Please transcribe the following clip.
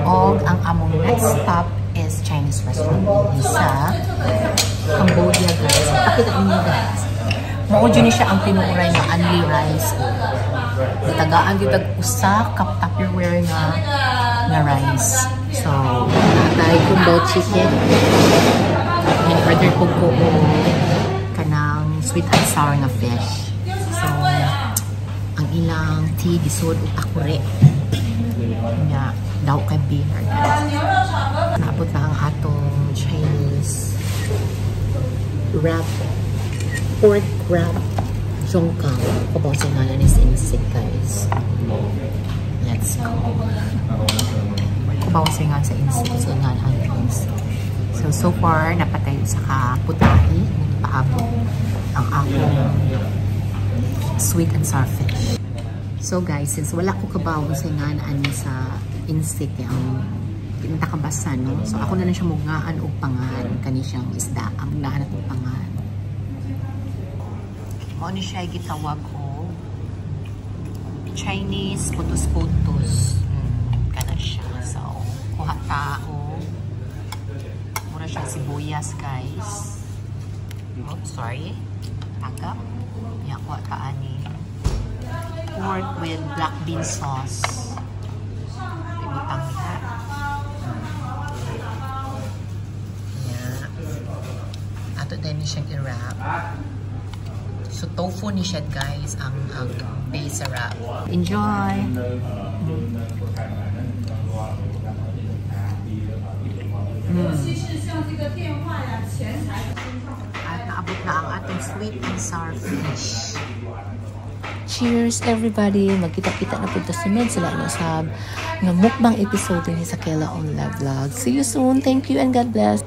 Og ang among next stop is Chinese restaurant sa Cambodia, guys. Pakita ninyo, guys. Mao jud ni siya ang tinuoray nga only rice. Gitagaan gyud tag usa ka Tupperware nga rice. So, natay kung chicken. And order ko og kanang sweet and sour nga fish. So, ang ilang tea gisud og takure. Nya, daw kay beer, guys. Naabot na ang atong Chinese wrap, pork wrap jongkang. Kabaw sa ngalan ni Insik, guys. Let's go. Kabaw sa nga sa Insik, sa nga ang Insik. So, so far, napatay sa ka putahe. Paabot ang akong sweet and sour fish. So guys, since wala ko kabaw sa nga ani sa Insik ang kintakabasa, no? So ako na lang siya mugngaan og pangan kani siyang isda. Ang mugngaan natong pangan. Mao ni siya gitawag og Chinese putos-putos. Kana siya. So, kuha ta og mura siya sibuyas, guys. Oops, sorry. Tagap. Ya, kuha ta ani. Pork with black bean sauce. Ibutang niya. Yeah. Ato din ni siyang i-wrap. So, tofu ni siya, guys, ang base sa wrap. Enjoy! At naabot na ang atong sweet and sour fish. Cheers, everybody! Magkita-kita na punta sunod sila no sa nga mukbang episode ni sa Kayla Online Vlog. See you soon. Thank you and God bless.